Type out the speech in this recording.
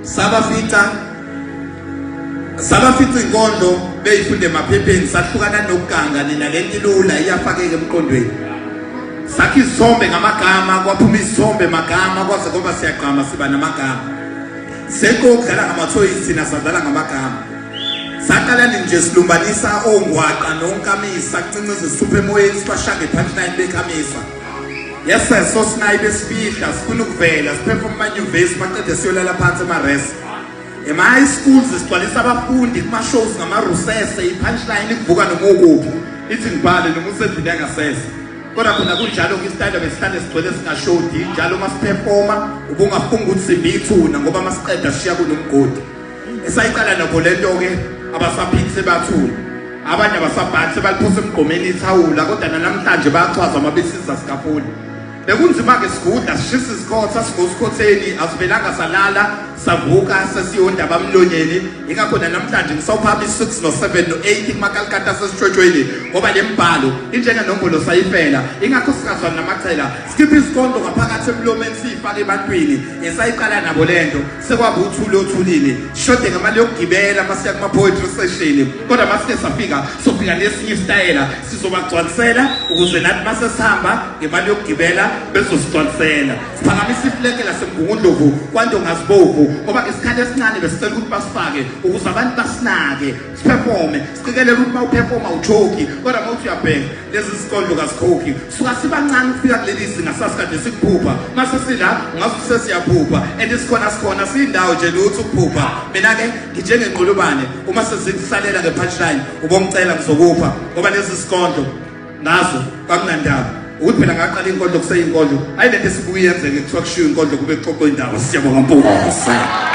Sabafica sabafica inkondlo beyifunde emaphepheni, sahlukana nokuganga nina lento ilula iyafakeka emqondweni. Sakha izithombe ngamagama, kwaphuma izithombe magama, kwaze kwaba siyagqama siba namagama. Sekho ukudlala ngamathoyizi, thina sadlala ngamagama. Saqala nini nje silumbanisa ongwaqa nonkamisa, kuncinciza isithupha emoyeni sibashaya nge-punchline bekhamisa. Yes sir, so sinayi besifihla, sifuna ukuvela, siphefuma amanyuvesi, maqede siyolala phansi ema-res. Ema-high schools sigcwalisa abafundi kuma-shows ngama-rusese, i-punchline ikuvuka noma ukuphi. Ithi ngibhale noma usendlini yangasese. Kodwa khona kunjalo-ke isitayela besihlale sigcwele singashodi, njalo uma siphefoma ubungafunga ukuthi simba ithuna ngoba uma siqeda sishiya kunomgodi. Esayiqala nabo lento-ke abasaphiki sebathula. Abanye abasabhali sebaliphosa emgqomeni ithawula kodwa nanamhlanje bayachwaza uma besiza sikafuni. Bekunzima-ke sigudla sishisa izikhotha singosikhotheni asivelanga salala savuka sesiyondaba mlonyeni ingakho nanamhlanje ngisawuphama i-6 no-7 no-8 kumakalikata sesitshwetshweni ngoba le mbhalo injengenombolo sayifela ingakho singazwani namachela sikhiphe isikondlo ngaphakathi emlomeni siyifake ebantwini esayiqala nabo lento sekwaba uthuli othulini shode ngemali yokugibela masiya kuma-poetry session kodwa masike safika sofika nesinye isitayela sizobagcwalisela ukuze nathi mase sihamba ngemali yokugibela bezosigcwalisela. Siphakamisa iflege laseMgungundlovu kwaNtongazibovu ngoba ngesikhathi esincane besicela ukuthi basifake ukuze abantu basinake siphefome siqikelele ukuthi uma uphefoma uchoki kodwa uma uthi uyabheka lezi zikondlo kazikhokhi suka sibancane ukufika kuleli zinga sasikade sikuphupha mase sila ngaze sesiyaphupha and sikhona sikhona siyindawo nje lutho ukuphupha. Mina-ke nginjengenqolobane uma sezikusalela nge-punchline ubongicela ngizokupha ngoba lezi zikondlo ngazo kwakunandaba ukuthi phela ngaqala inkondlo kuseyinkondlo ayi lento esibuye yenzeke kuthiwa kushiwo inkondlo kube kuxoxwa indaba. Siyabonga Mpungose.